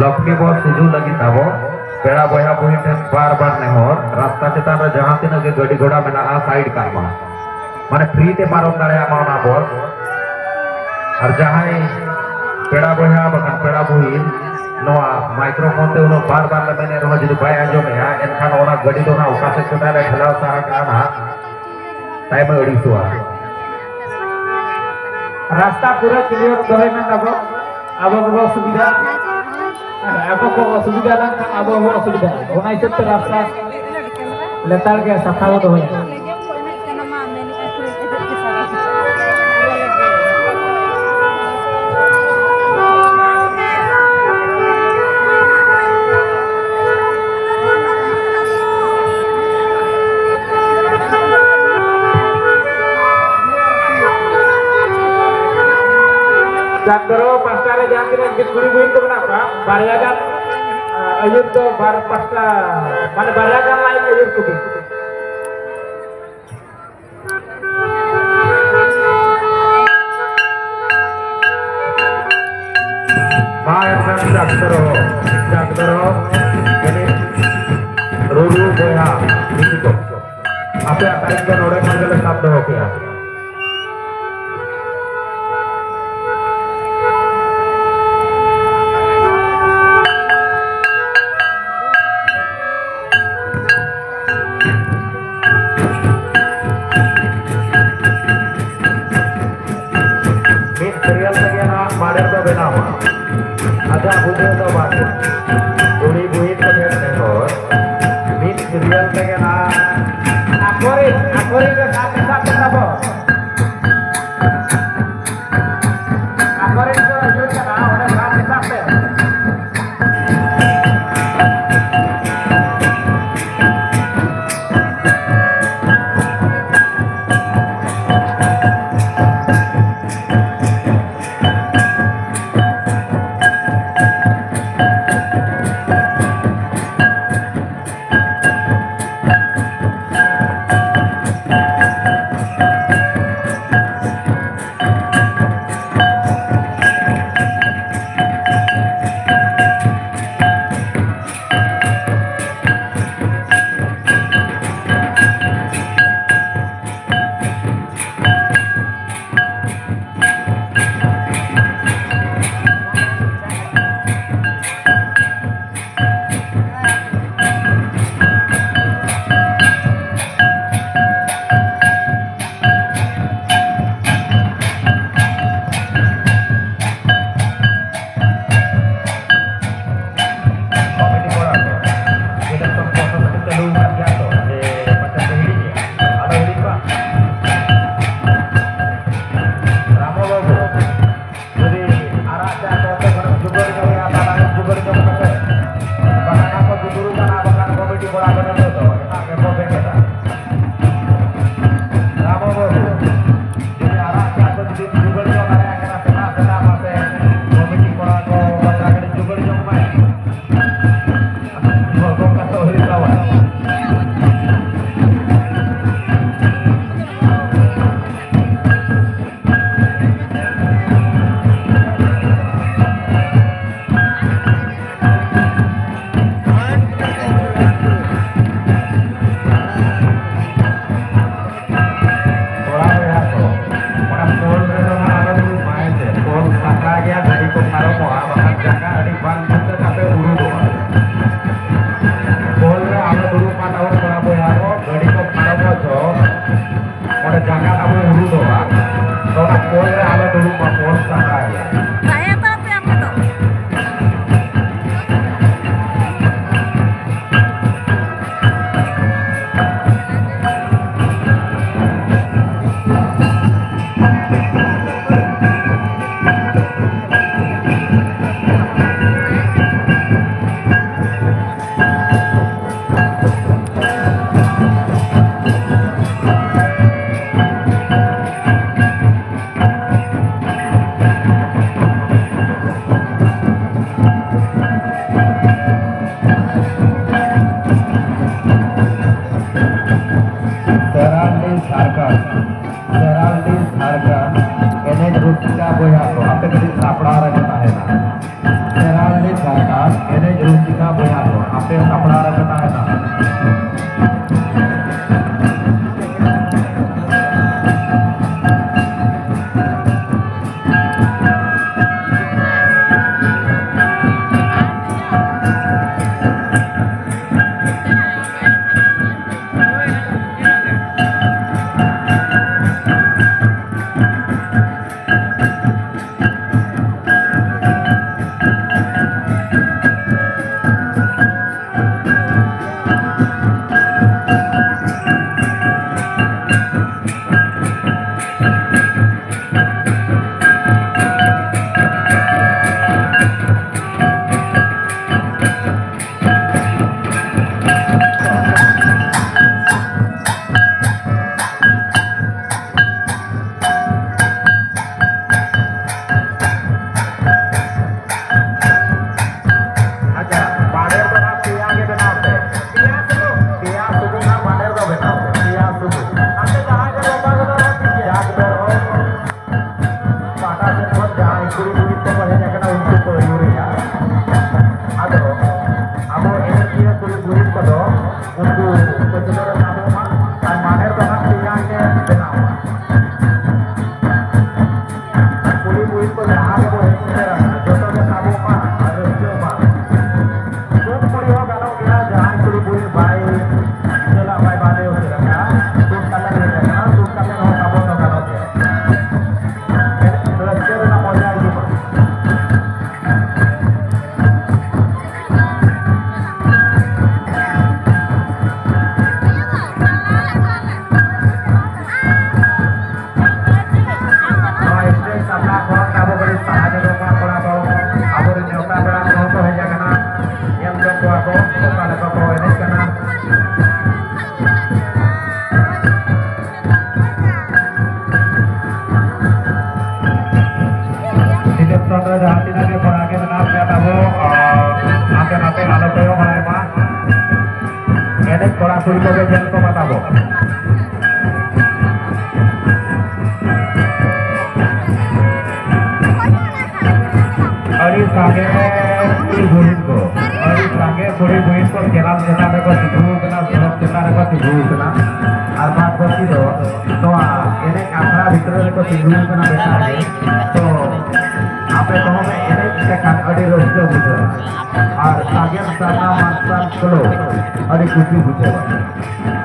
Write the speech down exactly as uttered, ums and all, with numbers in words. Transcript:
ᱞᱚᱠᱷᱢᱤ ᱵᱚᱥ ᱦᱤᱡᱩᱜ ᱞᱟᱹᱜᱤᱫ ᱟᱵᱚ ᱯᱮᱲᱟ ᱵᱚᱭᱦᱟ ᱵᱩᱦᱤᱱ ᱴᱷᱮᱱ ᱵᱟᱨ ᱵᱟᱨ ᱱᱮᱦᱚᱨ, ᱨᱟᱥᱛᱟ ᱪᱮᱛᱟᱱ ᱨᱮ ᱡᱟᱦᱟᱸ ᱛᱤᱱᱟᱹᱜ ᱜᱮ ᱜᱟᱹᱰᱤ ᱜᱷᱚᱲᱟ ᱢᱮᱱᱟᱜᱼᱟ, ᱥᱟᱭᱤᱰ ᱠᱟᱜ ᱢᱟ, ᱢᱟᱱᱮ ᱯᱷᱨᱤ ᱛᱮ ᱯᱟᱨᱚᱢ ᱫᱟᱲᱮᱭᱟᱜ ᱢᱟ ᱚᱱᱟ ᱵᱚᱥ᱾ ᱟᱨ ᱡᱟᱦᱟᱸᱭ ᱯᱮᱲᱟ ᱵᱚᱭᱦᱟ ᱵᱟᱠᱷᱟᱱ ᱯᱮᱲᱟ ᱵᱩᱦᱤᱱ ᱱᱚᱣᱟ ᱢᱟᱭᱠᱨᱳᱯᱷᱳᱱ ᱛᱮ ᱩᱱᱟᱹᱜ ᱵᱟᱨ ᱵᱟᱨ ᱞᱮ ᱢᱮᱱᱮᱫ ᱨᱮᱦᱚᱸ ᱡᱩᱫᱤ ᱵᱟᱭ ᱟᱸᱡᱚᱢᱮᱜᱼᱟ, ᱮᱱᱠᱷᱟᱱ ᱚᱱᱟ ᱜᱟᱹᱰᱤ ᱫᱚ ᱱᱟᱦᱟᱜ ᱚᱠᱟ ᱥᱮᱫ ᱪᱚ ᱱᱟᱦᱟᱜ ᱞᱮ ᱴᱷᱮᱞᱟᱣ ᱥᱟᱦᱟ ᱠᱟᱜᱼᱟ ᱱᱟᱦᱟᱜ᱾ ᱛᱟᱭᱚᱢᱮ ᱟᱹᱲᱤᱥᱚᱜᱼᱟ᱾ ᱨᱟᱥᱛᱟ ᱯᱩᱨᱟᱹ ᱠᱞᱤᱭᱟᱨ ᱫᱚᱦᱚᱭ ᱢᱮ ᱛᱟᱵᱚ, ᱟᱵᱚ ᱜᱮᱵᱚ ᱚᱥᱩᱵᱤᱫᱷᱟ, ᱟᱨ ᱟᱵᱚ ᱠᱚ ᱚᱥᱩᱵᱤᱫᱷᱟ ᱞᱮᱱᱠᱷᱟᱱ ᱟᱵᱚ ᱦᱚᱸᱵᱚ ᱚᱥᱩᱵᱤᱫᱷᱟ᱾ ᱚᱱᱟ ᱦᱤᱥᱟᱹᱵ ᱛᱮ ᱨᱟᱥᱛᱟ ᱞᱮᱛᱟᱲ ᱜᱮ ᱥᱟᱯᱷᱟ ᱵᱚ ᱫᱚᱦᱚᱭᱟ᱾ ᱪᱟᱸᱫᱽᱨᱚ ᱯᱟᱦᱴᱟ ᱨᱮ ᱡᱟᱦᱟᱸ ᱛᱤᱱᱟᱹᱜ ᱜᱮ ᱠᱩᱲᱤ ᱵᱩᱦᱤᱱ ᱠᱚ ᱢᱮᱱᱟᱜ ᱠᱚᱣᱟ, ᱵᱟᱨᱭᱟ ᱜᱟᱱ, ᱟ, ᱟᱹᱭᱩᱨ ᱫᱚ ᱵᱟᱨ ᱯᱟᱦᱴᱟ, ᱢᱟᱱᱮ ᱵᱟᱨᱭᱟ ᱜᱟᱱ ᱞᱟᱭᱤᱱ ᱟᱹᱭᱩᱨ ᱠᱚᱵᱤᱱ᱾ ᱢᱟ ᱮᱱᱠᱷᱟᱱ ᱰᱟᱠᱛᱚᱨ ᱦᱚᱸ, ᱰᱟᱠᱛᱚᱨ ᱦᱚᱸ, ᱩᱱᱤ ᱨᱩᱨᱩ ᱵᱚᱭᱦᱟ ᱵᱤᱴᱤ ᱠᱚ, ᱟᱯᱮᱭᱟᱜ ᱴᱟᱭᱤᱢ ᱫᱚ ᱱᱚᱰᱮ ᱠᱷᱚᱱ ᱜᱮᱞᱮ ᱥᱟᱵ ᱫᱚᱦᱚ ᱠᱮᱜᱼᱟ᱾ ᱢᱤᱫ ᱥᱤᱨᱤᱭᱟᱞ ᱛᱮᱜᱮ ᱱᱟᱦᱟᱜ ᱢᱟᱲᱮ ᱫᱚ ᱵᱮᱱᱟᱣᱟ᱾ ᱟᱡᱟᱜ ᱵᱩᱡᱷᱟᱹᱣ ᱫᱚ ᱵᱟᱝ᱾ ᱠᱩᱲᱤ ᱵᱩᱦᱤᱱ ᱠᱚ ᱴᱷᱮᱱ ᱱᱮᱦᱚᱨ, ᱢᱤᱫ ᱥᱤᱨᱤᱭᱟᱞ ᱛᱮᱜᱮ ᱱᱟᱦᱟᱜ ᱟᱠᱚᱨᱮᱱ, ᱟᱠᱚᱨᱮᱱ ᱨᱮ ᱥᱟᱵ ᱢᱮᱥᱟ ᱠᱚ ᱛᱟᱵᱚ᱾ ᱟᱠᱚᱨᱮᱱ ᱠᱚ ᱦᱤᱡᱩᱜ ᱠᱟᱱᱟ, ᱚᱸᱰᱮ ᱥᱟᱵ ᱢᱮᱥᱟ ᱯᱮ᱾ ᱟᱯᱮ ᱠᱟᱹᱴᱤᱡ ᱥᱟᱯᱲᱟᱣ ᱨᱮ ᱯᱮ ᱛᱟᱦᱮᱱᱟ᱾ ᱥᱮᱨᱣᱟ ᱮᱱᱮᱡ ᱫᱚᱨᱠᱟᱨ, ᱮᱱᱮᱡ ᱨᱩᱥᱤᱠᱟ ᱵᱚᱭᱦᱟ ᱠᱚ, ᱟᱯᱮ ᱥᱟᱯᱲᱟᱣ ᱨᱮ ᱯᱮ ᱛᱟᱦᱮᱱᱟ᱾ ᱟᱪᱪᱷᱟ, ᱵᱟᱰᱮᱨ ᱫᱚ ᱱᱟᱜ ᱯᱮᱭᱟ ᱜᱮ ᱵᱮᱱᱟᱣ ᱯᱮ᱾ ᱯᱮᱭᱟ ᱥᱩᱢᱩᱝ? ᱯᱮᱭᱟ ᱥᱩᱢᱩᱝ ᱱᱟᱜ ᱵᱟᱰᱮᱨ ᱫᱚ ᱵᱮᱱᱟᱣ ᱯᱮ, ᱯᱮᱭᱟ ᱥᱩᱢᱩᱝ᱾ ᱦᱟᱱᱛᱮ ᱡᱟᱦᱟᱸᱭ ᱜᱮ ᱵᱟᱵᱟ ᱠᱚᱫᱚ ᱱᱟᱜ ᱴᱷᱤᱠ ᱜᱮᱭᱟ᱾ ᱡᱟᱠ ᱫᱚ ᱯᱟᱦᱴᱟ ᱥᱮᱫ ᱠᱷᱚᱱ ᱡᱟᱦᱟᱸᱭ ᱠᱩᱲᱤ ᱠᱩᱲᱤ ᱠᱚᱠᱚ ᱦᱮᱡ ᱟᱠᱟᱱᱟ, ᱩᱱᱠᱩ ᱠᱚ ᱟᱹᱭᱩᱨᱮᱜᱼᱟ᱾ ᱟᱫᱚ ᱟᱵᱚ ᱮᱱᱮᱡᱤᱭᱟᱹ ᱠᱩᱲᱤ ᱠᱩᱲᱤ ᱠᱚᱫᱚ ᱩᱱᱠᱩ ᱯᱟᱹᱪᱷᱞᱟᱹ ᱨᱮ ᱥᱟᱵᱚᱜ ᱢᱟ, ᱟᱨ ᱵᱟᱰᱮᱨ ᱫᱚ ᱱᱟᱜ ᱯᱮᱭᱟ ᱜᱮ ᱵᱮᱱᱟᱣ ᱢᱟ᱾ ᱠᱩᱲᱤ ᱠᱩᱲᱤ ᱠᱚ ᱡᱟᱦᱟᱸ ᱨᱮᱠᱚ ᱦᱮᱡ ᱥᱮᱴᱮᱨ ᱟᱠᱟᱱᱟ, ᱡᱚᱛᱚ ᱜᱮ ᱥᱟᱵᱚᱜ ᱢᱟ ᱟᱨ ᱨᱟᱹᱥᱠᱟᱹ ᱢᱟ᱾ ᱥᱩᱫ ᱠᱩᱲᱤ ᱦᱚᱸ ᱜᱟᱱᱚᱜ ᱜᱮᱭᱟ, ᱡᱟᱦᱟᱸᱭ ᱠᱩᱲᱤ ᱠᱩᱲᱤ ᱵᱟᱭ ᱪᱟᱞᱟᱜ, ᱵᱟᱭ ᱵᱟᱰᱮ ᱩᱛᱟᱹᱨ ᱟᱠᱟᱱᱟ, ᱥᱩᱫ ᱠᱟᱛᱮ ᱦᱮᱡ ᱟᱠᱟᱱᱟ, ᱥᱩᱫ ᱠᱟᱛᱮ ᱦᱚᱸ ᱥᱟᱵᱚᱜ ᱫᱚ ᱜᱟᱱᱚᱜ ᱜᱮᱭᱟ᱾ ᱨᱟᱹᱥᱠᱟᱹ ᱨᱮᱱᱟᱜ ᱢᱚᱡᱟ ᱤᱫᱤ ᱢᱟ᱾ ᱱᱚᱣᱟ stage ᱥᱟᱢᱱᱟ ᱠᱷᱚᱱ ᱟᱵᱚ ᱠᱟᱹᱴᱤᱡ ᱥᱟᱦᱟ ᱧᱚᱜᱚᱜ ᱢᱟ ᱠᱚᱲᱟ ᱠᱚ᱾ ᱟᱵᱚᱨᱮᱱ ᱱᱮᱣᱛᱟ ᱯᱮᱲᱟ ᱠᱚᱦᱚᱸ ᱠᱚ ᱦᱮᱡ ᱟᱠᱟᱱᱟ, ᱧᱮᱞ ᱡᱚᱝ ᱠᱚᱣᱟ ᱠᱚ ᱚᱠᱟ ᱞᱮᱠᱟ ᱠᱚ ᱮᱱᱮᱡ ᱠᱟᱱᱟ᱾ Reception ᱨᱮ ᱡᱟᱦᱟᱸ ᱛᱤᱱᱟᱹᱜ ᱜᱮ ᱠᱚᱲᱟ ᱜᱮ ᱢᱮᱱᱟᱜ ᱯᱮᱭᱟ ᱛᱟᱵᱚ, ᱟᱨ ᱦᱟᱱᱛᱮ ᱱᱟᱛᱮ ᱟᱞᱚ ᱠᱚᱭᱚᱜ ᱵᱟᱲᱟᱭ ᱢᱟ᱾ ᱮᱱᱮᱡ ᱠᱚᱲᱟ ᱠᱩᱲᱤ ᱠᱚᱜᱮ ᱧᱮᱞ ᱠᱚᱢᱟ ᱛᱟᱵᱚ᱾ ᱥᱟᱸᱜᱮ ᱠᱩᱲᱤ ᱵᱩᱦᱤᱱ ᱠᱚ, ᱟᱹᱰᱤ ᱥᱟᱸᱜᱮ ᱠᱩᱲᱤ ᱵᱩᱦᱤᱱ ᱠᱚ ᱠᱮᱨᱟᱞ ᱪᱮᱛᱟᱱ ᱨᱮᱠᱚ ᱛᱤᱸᱜᱩ ᱟᱠᱟᱱᱟ, ᱥᱚᱲᱚᱠ ᱪᱮᱛᱟᱱ ᱨᱮᱠᱚ ᱛᱤᱸᱜᱩ ᱟᱠᱟᱱᱟ᱾ ᱟᱨ ᱵᱟᱫ ᱵᱟᱹᱠᱤ ᱫᱚ ᱱᱚᱣᱟ ᱮᱱᱮᱡ ᱟᱠᱷᱲᱟ ᱵᱷᱤᱛᱨᱤ ᱨᱮᱠᱚ ᱛᱤᱸᱜᱩ ᱟᱠᱟᱱᱟ ᱵᱮᱠᱟᱨ ᱜᱮ᱾ ᱛᱚ ᱟᱯᱮ ᱠᱚᱦᱚᱸ ᱯᱮ ᱮᱱᱮᱡ ᱞᱮᱠᱷᱟᱱ ᱟᱹᱰᱤ ᱨᱟᱹᱥᱠᱟᱹ ᱵᱩᱡᱷᱟᱹᱜᱼᱟ᱾ ᱟᱨ ᱥᱟᱜᱮᱱ ᱥᱟᱨᱱᱟ ᱢᱟᱨᱥᱟᱞ ᱠᱞᱚᱵᱽ ᱟᱹᱰᱤ ᱠᱩᱥᱤ ᱵᱩᱡᱷᱟᱹᱜᱼᱟ᱾